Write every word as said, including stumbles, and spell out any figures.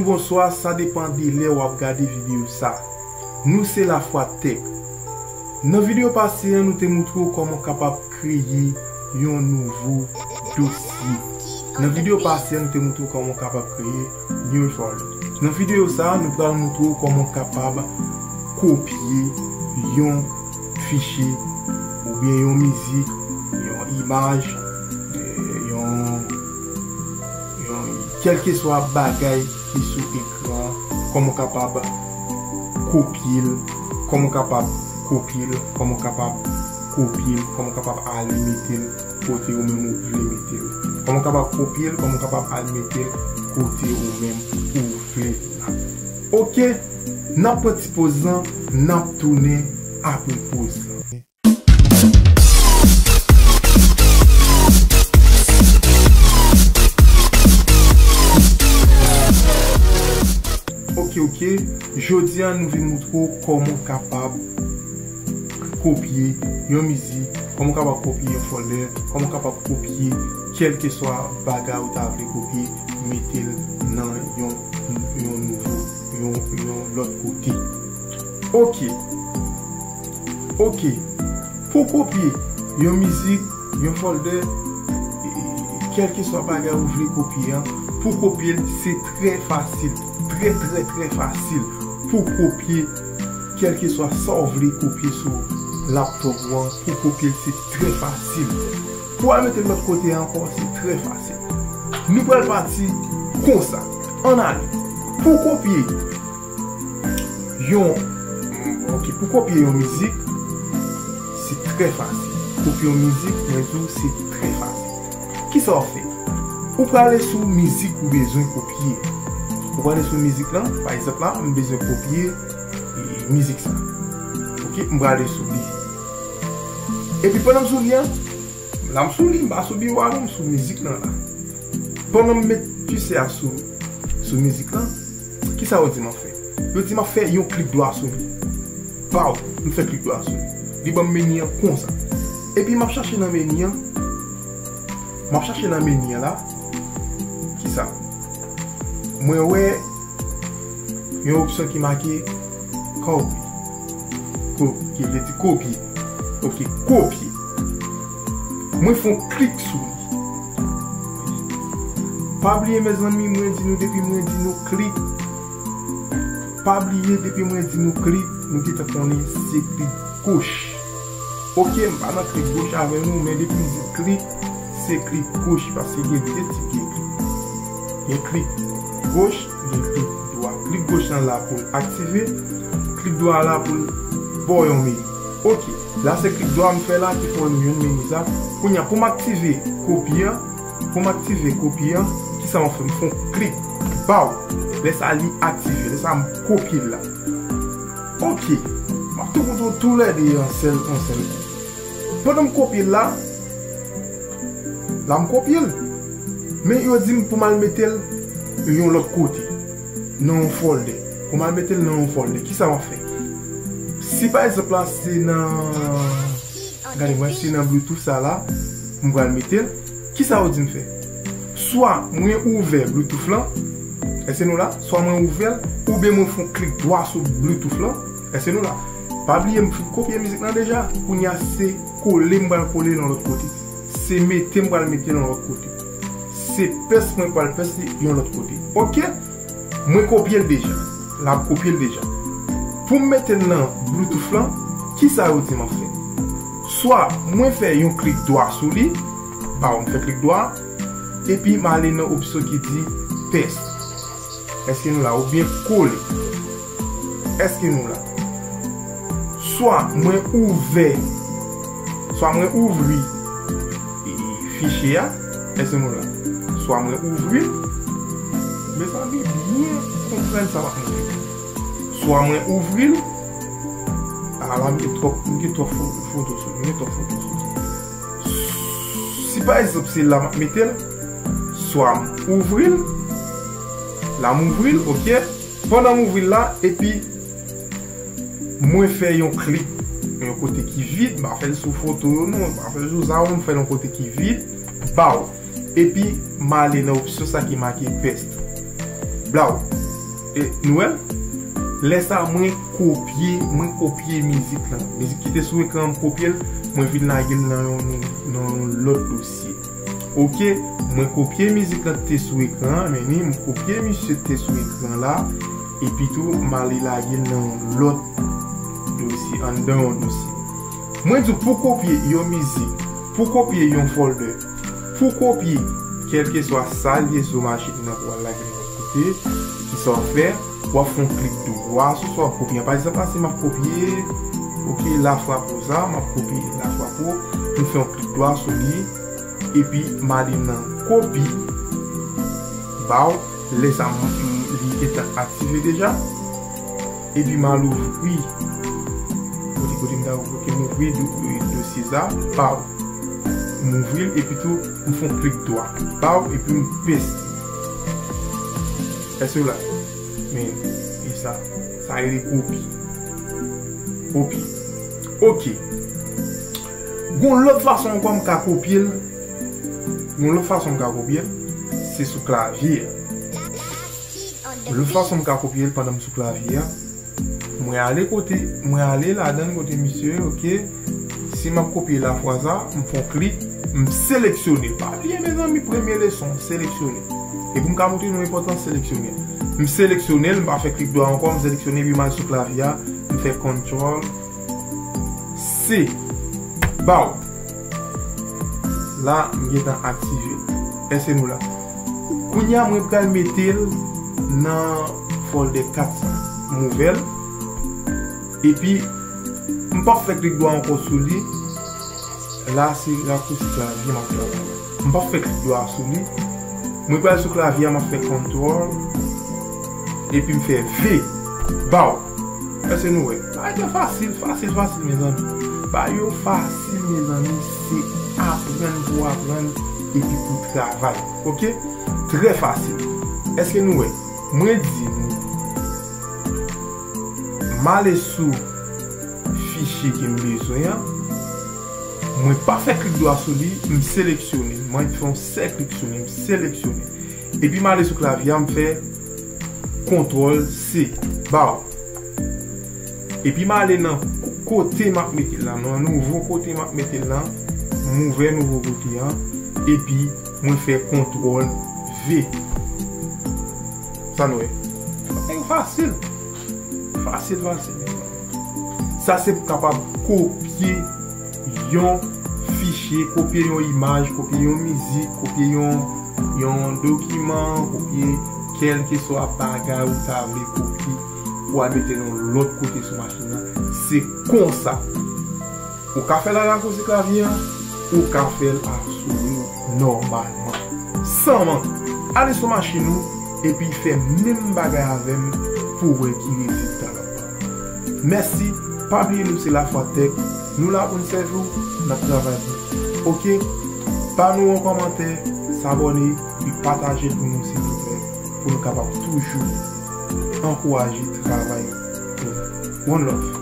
Bonswa, sa depann de lè w ap gade videyo sa. Nou se Lafwa Tech. Nan videyo pase an, nou te montre w kòman w kapab kreye yon nouvo dosye. Nan videyo pase an, nou te montre w kòman w kapab kreye yon folder. Nan videyo sa a, nou pral montre w kòman w kapab kopye yon fichye oubyen yon mizik, yon imaj, eh, yon, yon kèlkeswa bagay ki sou ekran, kòman w kapab kopye l, kòman w kapab kopye l, kòman w kapab kopye l, kòman w kapab ale mete l kote ou menm ou vle mete l. Kòman w kapab kopye l, kòman w kapab ale mete l kote ou menm ou vle l la. Oke, n ap pran ti poz lan, n ap tounen apre poz lan. Oke, oke. Jodi a, nou vin montre w kòman w kapab kopye yon mizik, kòman w kapab kopye yon folder, kòman w kapab kopye kèlkeswa bagay ou ta vle kopye, mete l nan yon, yon nouvo, yon, yon lòt kote. Oke. Oke. Pou kopye yon mizik, yon folder, e, kèlkeswa bagay ou vle kopye an, pou kopye l, se trè fasil. Trè, trè, trè fasil pou kopye kèlkeswa sa w vle kopye sou laptop ou an. Pou kopye l, se trè fasil. Pou al mete l lòt kote ankò, se trè fasil. Nou pral pati konsa. Ann ale. Pou kopye yon, oke, pou kopye yon mizik, se trè fasil. Kopye yon mizik, mwen di w, se trè fasil. Kisa w ap fè? Ou prale sou mizik ou bezwen kopye. Ou prale sou mizik lan, pa egzanp la, m bezwen kopye, e, mizik sa. Oke, m prale sou li. Epi pandan m sou li an, la m sou li, m pa sou biwo a non, m sou mizik lan la. Pandan m met kise a sou, sou mizik lan, kisa yo di m ap fè? Yo di m ap fè yon klik dwa sou li. Baw, m fè klik dwa sou li. Li ban m meni an konsa. Epi m ap chache nan meni an. M ap chache nan meni an la. Kisa? Mwen wè yon opsyon ki make copy. Ko-, ki vle di kopye. Oke, kopye. Mwen fè yon klik sou li. Pa bliye, mezanmi, mwen di nou, depi mwen di nou klik, pa bliye, depi mwen di nou klik, nou gentan konnen se klik goch. Oke, m pa nan klik goch avè nou, men depi m di klik, se klik goch, paske gen de tip de klik. Gen klik goch, gen klik dwa. Klik goch lan la pou l aktive, klik dwa la pou l ba w yon meni. Oke, la se klik dwa m fè la ki fè nou jwenn meni sa. Kounye a, pou m aktive kopye an, pou m aktive kopye an, kisa m ap fè? M fè yon klik, baw. Lè sa li aktive, lè sa m kopye l la. Oke, m ap tou montre w toulède an sèl, an sèl. Pandan m kopye l la, la m kopye l. Men yo di m pou m al mete l yon lòt kote. Nan yon folder. Pou m al mete l nan yon folder. Kisa m ap fè? Si pa egzanp la, se nan, gade mwen, se nan Bluetooth sa la, m pral mete l. Kisa yo di m fè? Swa mwen ouvè Bluetooth lan, èske nou la? Swa mwen ouvè l, oubyen mwen fè yon klik dwa sou Bluetooth lan, èske nou la? Pa bliye, m fin kopye mizik lan deja. Kounye a, se kole m pral kole l yon lòt kote. Se mete m pral mete l yon lòt kote. Se pès mwen pral pès li yon lòt kote. Oke? Mwen kopye l deja. L ap kopye l deja. Pou m mete l nan Bluetooth lan, kisa yo di m ap fè? Swa mwen fè yon klik dwa sou li, baw, m fè klik dwa, epi m ale nan opsyon ki di pès. Èske nou la? Oubyen kole. Èske nou la? Swa mwen ouvè, swa mwen ouvri, e, fichye a. Èske nou la? Swa mwen ouvri l. Mezanmi, byen konprann sa m ap montre. Swa mwen ouvri l. A la, m gen twòp, m gen twòp fo-, foto sou li, m gen twòp foto sou li. Si pa egzanp se la m ap mete l, swa m ouvri l, la m ouvri l, oke. Pandan m ouvri l la, epi mwen fè yon klik yon kote ki vid, m pa fè l sou foto yo non, m pa fè l sou sa yo, m fè l yon kote ki vid, baw. Epi m ale nan opsyon sa ki make paste. Blaw. E, nou wè l? Lè sa, mwen kopye, mwen kopye mizik lan. Mizik ki te sou ekran an, m kopye l, mwen vin lage l nan yon, nan yon lòt dosye. Ok, mwen kopye mizik lan ki te sou ekran an, men ni m kopye misye ki te sou ekran la, epi tou m ale lage l nan yon lòt dosye, anndan yon dosye. Mwen di w pou kopye yon mizik, pou kopye yon folder, pou kopye kèlkeswa sa l ye sou machin nan pou al lage l yon lòt kote, kisa w ap fè? W ap fè yon klik dwa sou sa w ap kopye an. Pa egzanp, la, si m ap kopye, ok, Lafrapo sa, m ap kopye Lafrapo, m fè yon klik dwa sou li, epi m ale nan kopi, baw, lè sa m, m, li gentan aktive deja, epi m al ouvri, kote, kote m ta ouvri, ok, m ouvri do-, dosye sa, baw, m ouvri l, epi tou, m fè yon klik dwa, baw, epi m peste. Èske w la? Men, e sa, sa rele kopi. Kopi. Ok. Gon lòt fason ankò m ka kopye l. Gon lòt fason m ka kopye l, se sou klavye a. Lòt fason m ka kopye l pandan m sou klavye a, mwen ale kote, mwen ale ladan kote misye, ok. Si m ap kopye Lafrapo sa, m fè yon klik, m seleksyone. Pa bliye, mezanmi, premye leson, seleksyone. E pou m ka montre nou enpòtans seleksyone. M seleksyone l, m pa fè klik dwa ankò, m seleksyone, epi m al sou klavye a, m fè kontwòl C. Baw. La, m gentan aktive l. Èske nou la? Kounye a, mwen pral mete l nan folder kat sa. M ouvè l. Epi, m p ap fè klik dwa ankò sou li. La, se rakousi klavye m ap travay. M p ap fè klik dwa sou li. Mwen pral sou klavye a, m ap fè kontwòl. Epi m fè V. Baw. Èske nou wè? Bagay yo fasil, fasil, fasil, mezanmi. Bagay yo fasil, mezanmi. Se aprann pou aprann epi pou travay. Ok? Trè fasil. Èske nou wè? Mwen di nou, m ale sou fichye ke m bezwen an. Mwen pa fè klik dwa sou li, m seleksyone. Mwen fè yon sèl klik sou li, m seleksyone. Epi m ale sou klavye a, m fè kontwòl C. Baw. Epi m ale nan ko-, kote m ap mete l lan, nan nouvo kote m ap mete l lan, m ouvè nouvo kote an, epi mwen fè kontwòl V. Sa nou wè? E fasil. Fasil, fasil. Sa se pou kapab kopye yon fichye, kopye yon imaj, kopye yon mizik, kopye yon, yon dokiman, kopye kèlkeswa bagay ou ta vle kopye pou al mete l yon lòt kote sou machin nan. Se konsa. Ou ka fè l a rakousi klavye a, ou ka fè l a souri w nòmalman. San mank, ale sou machin ou, epi fè menm bagay avè m pou w wè ki rezilta l ap ba w. Mèsi, pa bliye nou se Lafwa Tech, nou la pou n sèvi w, n ap travay pou ou. Ok? Ban nou yon kòmantè, sabòne, epi pataje l pou nou silvouplè, pou nou kapab toujou ankouraje travay pou nou. One love.